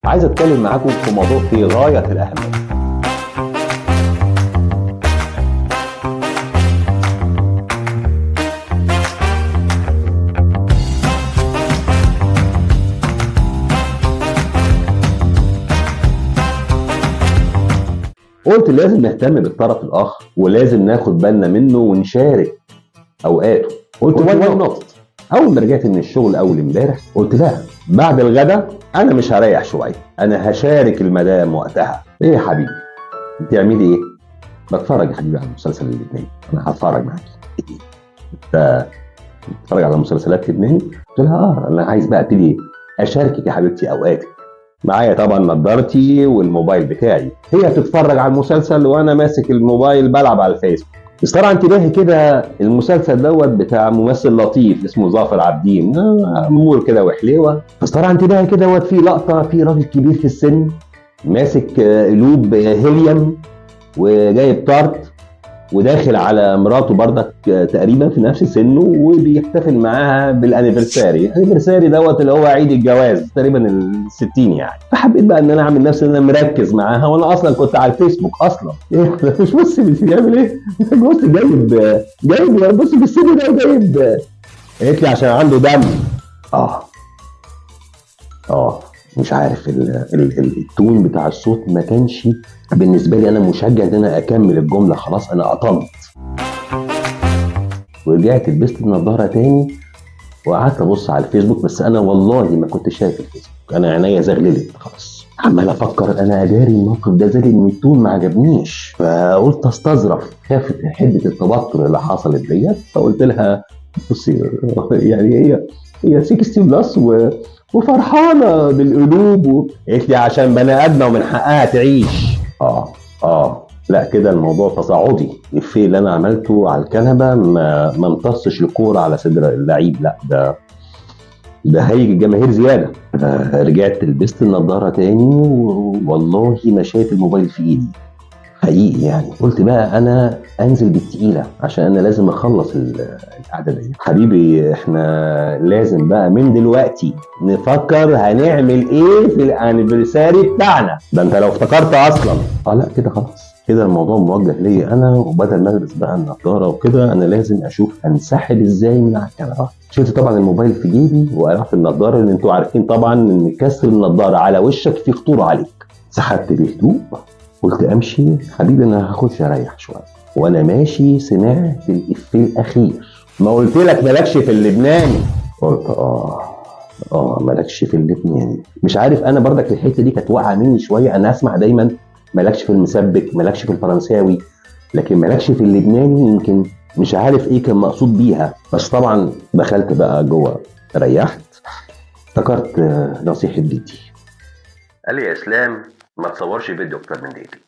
عايز اتكلم معاكم في موضوع في غاية الاهمية. قلت لازم نهتم بالطرف الاخر ولازم ناخد بالنا منه ونشارك اوقاته. قلت why not. اول ما رجعت من الشغل اول امبارح قلت لها بعد الغدا انا مش هريح شوية، انا هشارك المدام وقتها. ايه يا حبيبي بتعملي ايه؟ بتفرج يا حبيبي على المسلسل اللبناني. انا هتفرج معاكي. انت بتتفرج على مسلسلات لبناني؟ قلت لها اه، انا عايز بقى ابتدي اشاركك يا حبيبتي اوقاتك. معايا طبعا نضارتي والموبايل بتاعي، هي بتتفرج على المسلسل وانا ماسك الموبايل بلعب على الفيسبوك. استرعى انتباهي كده المسلسل دوت بتاع ممثل لطيف اسمه ظافر عابدين، امور كده وحليوه. فاسترعى انتباهي كده دوت في لقطة في راجل كبير في السن ماسك قلوب هيليوم وجايب تارت وداخل على مراته بردك تقريبا في نفس سنة وبيحتفل معاها بال anniversary. ال anniversary دوت اللي هو عيد الجواز تقريبا ال60 يعني. فحبيت بقى ان انا اعمل نفسي ان انا مركز معاها وانا اصلا كنت على الفيسبوك اصلا. ايه مش بص بيعمل ايه؟ بص جايب بص في السن ده جايب. قالت لي عشان عنده دم. اه مش عارف ال tone بتاع الصوت ما كانش بالنسبة لي انا مشجع ان انا اكمل الجملة، خلاص انا قطمت. ورجعت لبست النضارة تاني وقعدت ابص على الفيسبوك، بس انا والله ما كنت شايف الفيسبوك، انا عينيا زغللت خلاص. عمال افكر انا اداري الموقف ده زي ان ال tone ما عجبنيش، فقلت استظرف. خافت حده التوتر اللي حصلت ديت، فقلت لها بصي يعني هي 60 plus وفرحانه بالقلوب. قالت لي عشان بني ادمه ومن حقها تعيش. لا كده الموضوع تصاعدي. الإفيه اللي انا عملته على الكنبة ما امتصش الكورة على صدر اللعيب، لا ده هيج الجماهير زيادة. رجعت لبست النضارة تاني والله ما شايف الموبايل في ايدي حقيقي يعني. قلت بقى انا انزل بالتقيله عشان انا لازم اخلص القعدة دي. حبيبي احنا لازم بقى من دلوقتي نفكر هنعمل ايه في ال anniversary بتاعنا ده، انت لو افتكرت اصلا. لا كده خلاص، كده الموضوع موجه ليا انا، وبدل ما البس بقى النضارة وكده انا لازم اشوف انسحب ازاي من على الكنبة. شلت طبعا الموبايل في جيبي وقلعت النضارة، اللي انتوا عارفين طبعا ان كسر النضارة على وشك في خطورة عليك. سحبت بهدوء قلت امشي حبيبي انا هخش اريح شوية. وانا ماشي سمعت الافيه الاخير، ما قلت لك مالكش في اللبناني. قلت مالكش في اللبناني. مش عارف انا بردك الحتة دي كانت واقعه مني شوية. انا اسمع دايما مالكش في المسبك، مالكش في الفرنساوي، لكن مالكش في اللبناني يمكن مش عارف ايه كان مقصود بيها. بس طبعا دخلت بقى جوه ريحت، افتكرت نصيحة جدي، قال لي يا اسلام ما تصورش فيديو اكتر من دقيقتين.